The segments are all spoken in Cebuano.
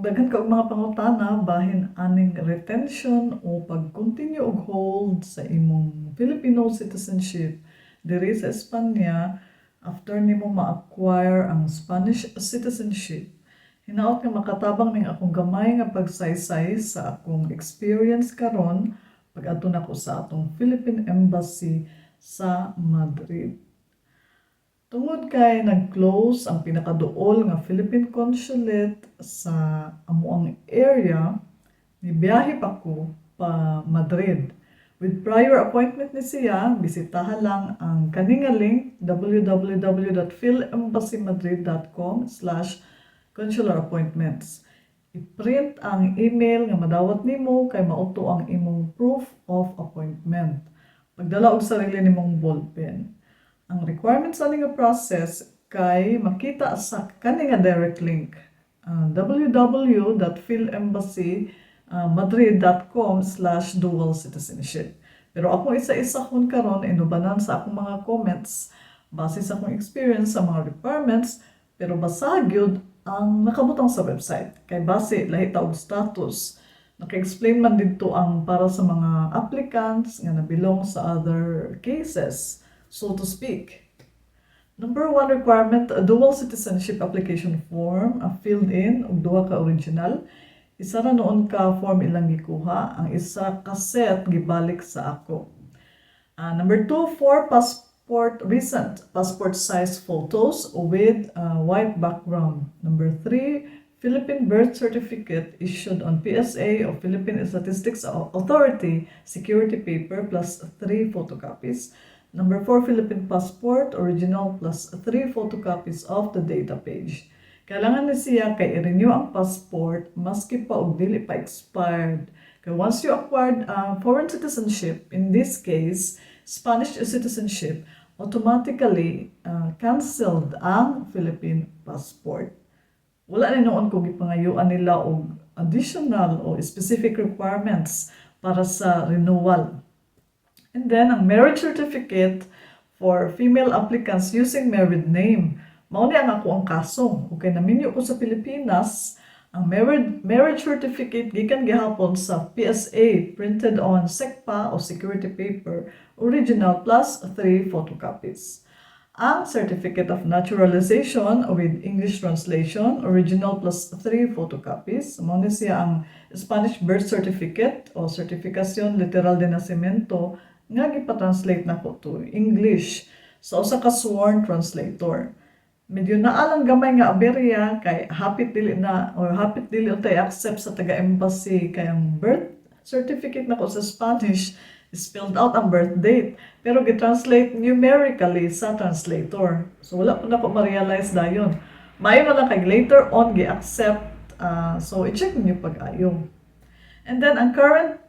Daghan ka og mga pangutana bahin aning retention o pag-continue og hold sa imong Filipino citizenship diri sa Espanya after nimo ma-acquire ang Spanish citizenship. Hinaot nga makatabang ning akong gamay nga pagsaysay sa akong experience karon pag-adto nako sa atong Philippine Embassy sa Madrid. Tungod kay nag-close ang pinakaduol nga Philippine Consulate sa amoang area, nibiyahe pa ko pa Madrid. With prior appointment ni siya, bisitahan lang ang kani nga link, www.philembassymadrid.com/consular appointments. I-print ang email nga madawat nimo kay mao to ang imong proof of appointment. Pagdala og sarili nimong ballpen. Ang requirements ani nga process kay makita sa kani nga direct link, www.philembassymadrid.com/dual citizenship. Pero akong isa-isa kon karon inubanan sa akong mga comments base sa akong experience sa mga requirements, pero basa gyud ang nakabutang sa website kay base lahi ta og status. Naka-explain man didto ang para sa mga applicants nga nabilong sa other cases, so to speak. Number one requirement, a dual citizenship application form, a filled in og duha ka original. Isa ra nuon ka form ilang gikuha, ang isa ka set gibalik sa ako. Number two, four passport recent passport size photos with white background. Number three, Philippine birth certificate issued on PSA or Philippine Statistics Authority security paper plus three photocopies. Number four, Philippine passport original plus three photocopies of the data page. Kailangan ni siya kay i-renew ang passport maski pa og dili pa expired. Kay once you acquired foreign citizenship, in this case, Spanish citizenship, automatically canceled ang Philippine passport. Wala ni nuon ko gipangayuan nila og additional o specific requirements para sa renewal. And then, ang marriage certificate for female applicants using married name. Mao ni ang akoang kaso. Okay, naminyo ko sa Pilipinas, ang marriage certificate gikan gihapon sa PSA, printed on SECPA o security paper, original plus three photocopies. Ang Certificate of Naturalization with English translation, original plus three photocopies. Mao ni siya ang Spanish birth certificate o Certificación Literal de Nacimiento nga gipatranslate nako to English sa usa ka sworn translator. Medyo naa lang gamay nga aberya kay hapit dili na or hapit dili untay accept sa taga-embassy kay ang birth certificate nako sa Spanish, spelled out ang birth date pero gitranslate numerically sa translator. So wala po nako ma-realize dayon. Maayo na lang kay later on gi-accept, so i-check niyo pag-ayo. And then ang current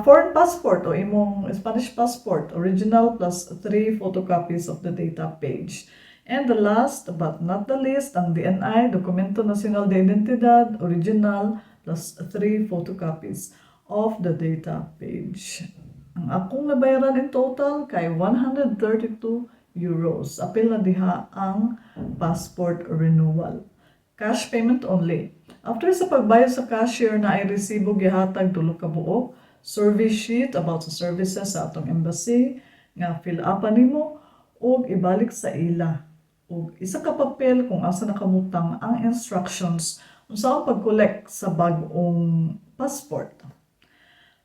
foreign passport o imong Spanish passport, original plus three photocopies of the data page. And the last but not the least, ang DNI, Documento Nacional de Identidad, original plus three photocopies of the data page. Ang akong nabayaran in total kay €132. Apil na diha ang passport renewal. Cash payment only. After sa pagbayad sa cashier, naay resibo gihatag, tulo ka buok, survey sheet about sa services sa atong embassy nga fill upan nimo ug ibalik sa ila. Ug isa ka papel kung asa nakabutang ang instructions unsaon pag-collect sa bag-ong passport.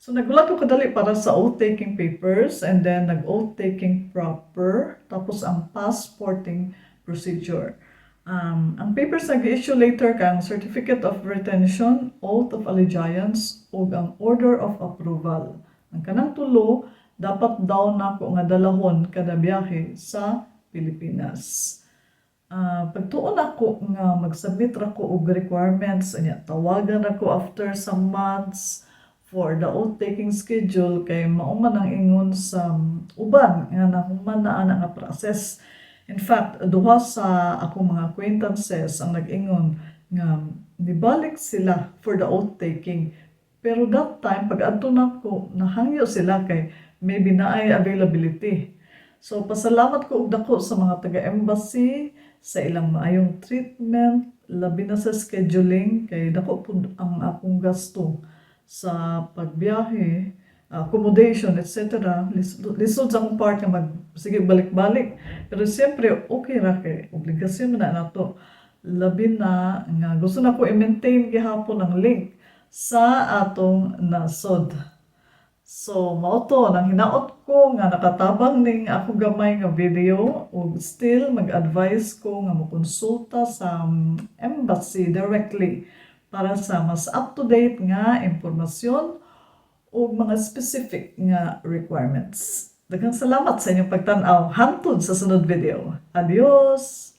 So naghulat ko kadali para sa oath-taking papers and then nag-oath-taking proper, tapos ang passporting procedure. Ang papers na gi-issue later kay ang Certificate of Retention, Oath of Allegiance, ug ang Order of Approval. Ang kanang tulo dapat daw nako nga dalahon kada biyahe sa Pilipinas. Pagtuon nako nga mag-submit ra ko og requirements unya tawagan ra ko after some months for the oath-taking schedule kay mao man ang ingon sa uban nga nahuman na ana nga process. In fact, duha sa akong mga acquaintances ang nag-ingon nga nibalik sila for the oath-taking. Pero that time, pag adto nako, nahangyo sila kay maybe naay availability. So pasalamat ko og dako sa mga taga-embassy. sa ilang maayong treatment, labi na sa scheduling, kay dako pud ang akong gasto sa pagbiyahe, accommodation, etc. Lisod sa akong part nga mag sige balik-balik. Pero siyempre okay ra kay obligasyon man na nato. Labi na nga gusto na ko i-maintain gihapon ang link sa atong nasod. So, mao to, nang hinaot ko nga nakatabang ning ako gamay nga video ug still mag-advise ko nga mokonsulta sa embassy directly para sa mas up-to-date nga impormasyon ug mga specific nga requirements. Daghang salamat sa inyong pagtan-aw. Hangtod sa sunod video. Adios!